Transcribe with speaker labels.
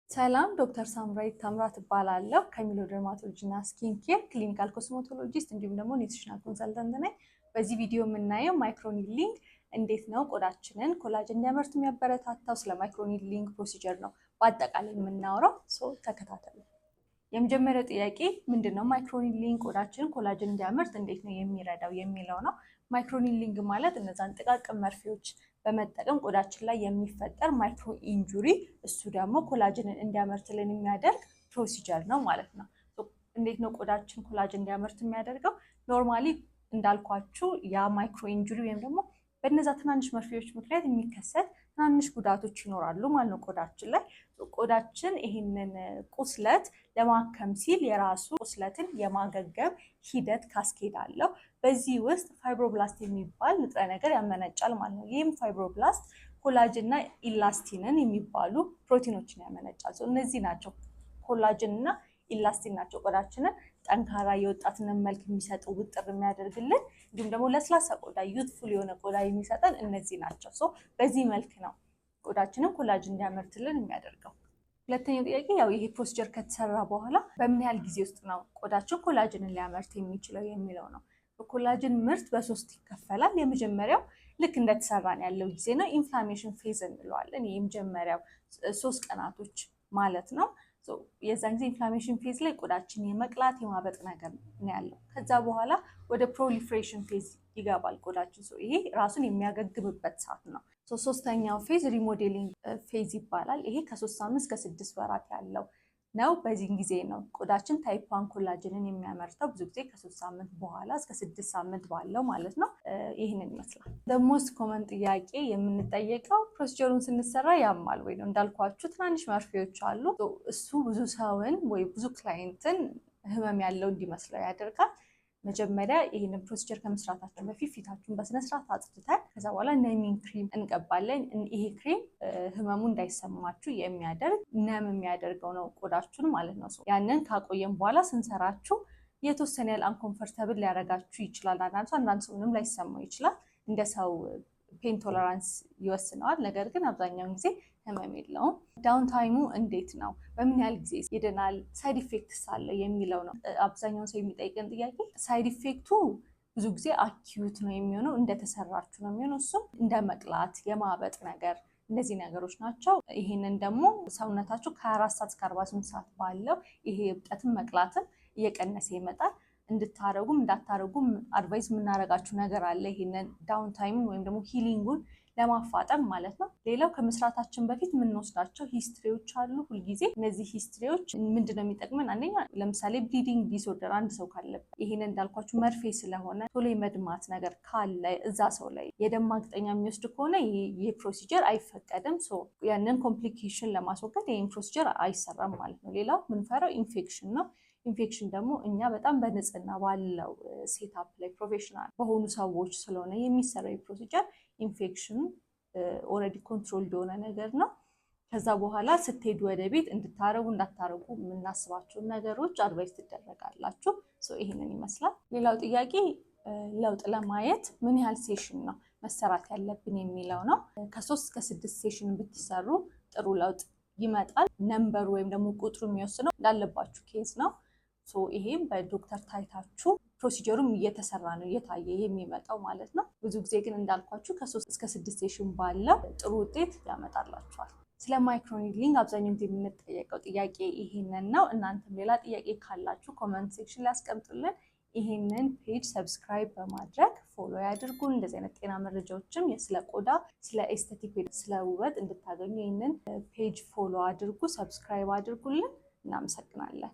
Speaker 1: ሰላም፣ ዶክተር ሳምራዊት ታምራት እባላለሁ። ከሚሎ dermatology እና skin care clinical cosmetologist እንዲሁም ደግሞ nutritional consultant ነኝ። በዚህ ቪዲዮ የምናየው microneedling እንዴት ነው ቆዳችንን collagen እንዲያመርት የሚያበረታታው፣ ስለ microneedling procedure ነው በአጠቃላይ የምናወራው። So ተከታተሉ። የመጀመሪያው ጥያቄ ምንድን ነው microneedling ቆዳችንን collagen እንዲያመርት እንዴት ነው የሚረዳው የሚለው ነው። Microneedling ማለት እነዛን ጥቃቅን መርፌዎች በመጠቀም ቆዳችን ላይ የሚፈጠር micro injury፣ እሱ ደግሞ collagen ን እንዲያመርትልን የሚያደርግ procedure ነው ማለት ነው። እንዴት ነው ቆዳችን collagen እንዲያመርት የሚያደርገው? Normally እንዳልኳችሁ ያ micro injury ወይም ደግሞ በእነዛ ትናንሽ መርፌዎች ምክንያት የሚከሰት ትናንሽ ጉዳቶች ይኖራሉ ማለት ነው ቆዳችን ላይ። ቆዳችን ይህንን ቁስለት ለማከም ሲል የራሱ ቁስለትን የማገገም ሂደት cascade አለው። በዚህ ውስጥ fibroblast የሚባል ንጥረ ነገር ያመነጫል ማለት ነው። ይህም fibroblast collagen እና elastin ን የሚባሉ ፕሮቲኖችን ያመነጫል። እነዚህ ናቸው፣ collagen እና elastin ናቸው ቆዳችንን ጠንካራ፣ የወጣትነት መልክ የሚሰጠው፣ ውጥር የሚያደርግልን፣ እንዲሁም ደግሞ ለስላሳ ቆዳ፣ youthful የሆነ ቆዳ የሚሰጠን እነዚህ ናቸው። So በዚህ መልክ ነው ቆዳችንን collagen እንዲያመርትልን የሚያደርገው። ሁለተኛው ጥያቄ ያው ይሄ procedure ከተሰራ በኋላ በምን ያህል ጊዜ ውስጥ ነው ቆዳችን collagen ን ሊያመርት የሚችለው የሚለው ነው። Collagen ምርት በሶስት ይከፈላል። የመጀመሪያው ልክ እንደተሰራን ያለው ጊዜ ነው። Inflammation phase እንለዋለን። የመጀመሪያው 3 ቀናቶች ማለት ነው። የዛን ጊዜ inflammation phase ላይ ቆዳችን የመቅላት፣ የማበጥ ነገር ነው ያለው። ከዛ በኋላ ወደ proliferation phase ይገባል ቆዳችን። ይሄ ራሱን የሚያገግምበት ሰዓት ነው። ሶስተኛው phase remodeling phase ይባላል። ይሄ ከ3 ሳምንት እስከ 6 ወራት ያለው ነው። በዚህን ጊዜ ነው ቆዳችን type 1 collagen ን የሚያመርተው፣ ብዙ ጊዜ ከ3 ሳምንት በኋላ እስከ 6 ሳምንት ባለው ማለት ነው። ይህንን ይመስላል። Most common ጥያቄ የምንጠየቀው procedure ኡን ስንሰራ ያማል ወይ ነው። እንዳልኳችሁ ትናንሽ መርፌዎች አሉ። እሱ ብዙ ሰውን ወይ ብዙ client ን ህመም ያለው እንዲመስለው ያደርጋል። መጀመሪያ ይህንን procedure ከመስራታችን በፊት ፊታችሁን በስነስርዓት አጽድተን ከዛ በኋላ numbing cream እንቀባለን። ይሄ ክሪም ህመሙ እንዳይሰማችሁ የሚያደርግ፣ numb የሚያደርገው ነው ቆዳችሁን ማለት ነው። ያንን ካቆየን በኋላ ስንሰራችሁ የተወሰነ ያህል uncomfortable ሊያደርጋችሁ ይችላል። አንዳንድ ሰው፣ አንዳንድ ሰው ምንም ላይሰማው ይችላል። እንደ ሰው pain tolerance ይወስነዋል። ነገር ግን አብዛኛውን ጊዜ ህመም የለውም። Down time ኡ እንዴት ነው? በምን ያህል ጊዜ ይድናል? Side effects አለ የሚለው ነው አብዛኛውን ሰው የሚጠይቀን ጥያቄ። Side effect ኡ ብዙ ጊዜ acute ነው የሚሆነው፣ እንደተሰራችሁ ነው የሚሆነው። እሱም እንደ መቅላት፣ የማበጥ ነገር፣ እነዚህ ነገሮች ናቸው። ይሄንን ደግሞ ሰውነታችሁ ከ24 ሰዓት እስከ 48 ሰዓት ባለው ይሄ እብጠትን መቅላትን እየቀነሰ ይመጣል። እንድታረጉም እንዳታረጉም advise የምናረጋችሁ ነገር አለ። ይሄንን down time ን ወይም ደግሞ healing ኡን ለማፋጠን ማለት ነው። ሌላው ከመስራታችን በፊት የምንወስዳቸው history ዎች አሉ ሁልጊዜ። እነዚህ history ዎች ምንድነው የሚጠቅመን? አንደኛ ለምሳሌ bleeding disorder አንድ ሰው ካለበት፣ ይሄንን እንዳልኳችሁ መርፌ ስለሆነ ቶሎ የመድማት ነገር ካለ፣ እዛ ሰው ላይ የደም ማቅጠኛ የሚወስድ ከሆነ ይህ procedure አይፈቀድም። So ያንን complication ለማስወገድ ይህን procedure አይሰራም ማለት ነው። ሌላው ምንፈራው ኢንፌክሽን ነው። ኢንፌክሽን ደግሞ እኛ በጣም በንጽህና ባለው setup ላይ professional በሆኑ ሰዎች ስለሆነ የሚሰራው procedure፣ infection already control የሆነ ነገር ነው። ከዛ በኋላ ስትሄዱ ወደ ቤት እንድታረጉ እንዳታረጉ የምናስባቸውን ነገሮች advise ትደረጋላችሁ። ይህንን ይመስላል። ሌላው ጥያቄ ለውጥ ለማየት ምን ያህል session ነው መሰራት ያለብን የሚለው ነው። ከ 3 እስከ 6 session ብትሰሩ ጥሩ ለውጥ ይመጣል። Number ኡ ወይም ደግሞ ቁጥሩ የሚወስነው እንዳለባችሁ case ነው። ይሄም በዶክተር ታይታችሁ procedure ኡም እየተሰራ ነው እየታየ የሚመጣው ማለት ነው። ብዙ ጊዜ ግን እንዳልኳችሁ ከ3 እስከ 6 session ባለው ጥሩ ውጤት ያመጣላችኋል። ስለ microneedling አብዛኛውን ጊዜ የምንጠየቀው ጥያቄ ይሄንን ነው። እናንተም ሌላ ጥያቄ ካላችሁ comment section ላይ አስቀምጡልን። ይሄንን page subscribe በማድረግ follow ያድርጉን። እንደዚህ አይነት ጤና መረጃዎችም ስለ ቆዳ፣ ስለ aesthetic፣ ስለ ውበት እንድታገኙ ይህንን page follow አድርጉ፣ subscribe አድርጉልን። እናመሰግናለን።